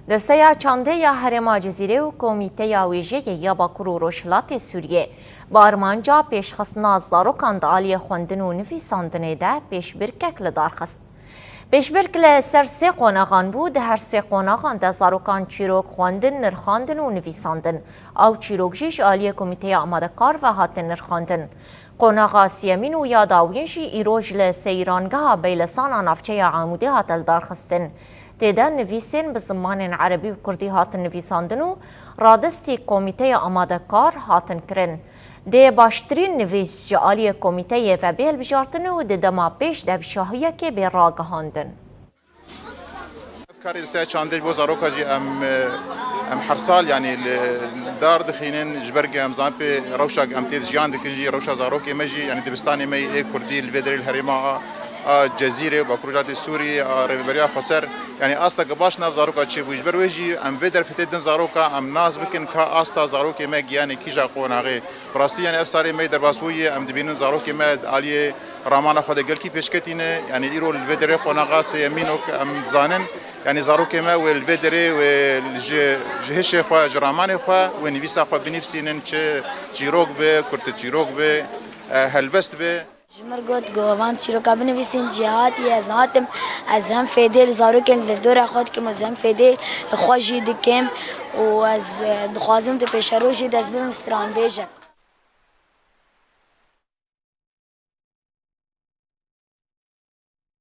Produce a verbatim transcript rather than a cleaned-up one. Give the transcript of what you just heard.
Desteya Çandê ya Herêma Cizîrê û Komîteya Wêjeyê ya Bakur û Rojhilatê Sûriyê bi armanca pêşxistina zarokan di aliyê xwendin û nivîsandinê de pêşbirkek li dar xist. Pêşbirk li ser sê qonaxan bû, di her sê qonaxan de zarokan çîrok xwendin, nirxandin û nivîsandin. Ew çîrok jî ji aliyê Komîteya Amadekar ve hatin nirxandin. Qonaxa siyemîn û ya dawiyîn jî îroj li seyrangeha Beylesan a navçeya Amûdê hate lidarxistin. Tê de nivîsên bi zimanên erebî û kurdî hatin nivîsandin û radestî Komîteya Amadekar hatin kirin. Dê baştirîn nivîs ji aliyê komîteyê ve bê hilbijartin û di dema pêş de bi şahiyekê bê ragihandin. Ev karê li ser çandê ji bo zaroka jî em, em her sal, yanî li dar dixînin, ji ber ku em zan pê rewşa ku em tê de jiyan dikin jî, rewşa zarokê me jî, yanî dibistanê me yê kurdî li vê derê li herêma a, a Cezîrê û Bakurê Rojhilatê Sûrî, a Rêveberiya Xweser, yanî asteke baş nav zaroka çêbû. Ji ber wê jî em vê derfetê din zaroka em nas bikin ka asta zarokê me giyanê kîja qonaxê. Bi rastî, yanî ev salê me yê derbasbûyî ye, em dibînin zarokê me di aliyê ramana xwe de gelkî pêşketî ne. Yanî îro li vê derê qonaxa sêyemîn wek em dizanin. Yanî zarokê me wê li vê derê wê ji, ji hişê xwe, ji ramanê xwe, wê nivîsa xwe binivîsînin, çi çîrok be, kurte çîrok be, e, helbest be. Ji mir got ku van çîroka binivîsîn, cî hatî, ez hatim, ez hem fêdê li zarokên li dora xwe dikim û ez hem fêdê li xwe jî dikim û ez, e, dixwazim tu pêşeroj jî dest bibim stranbêjek.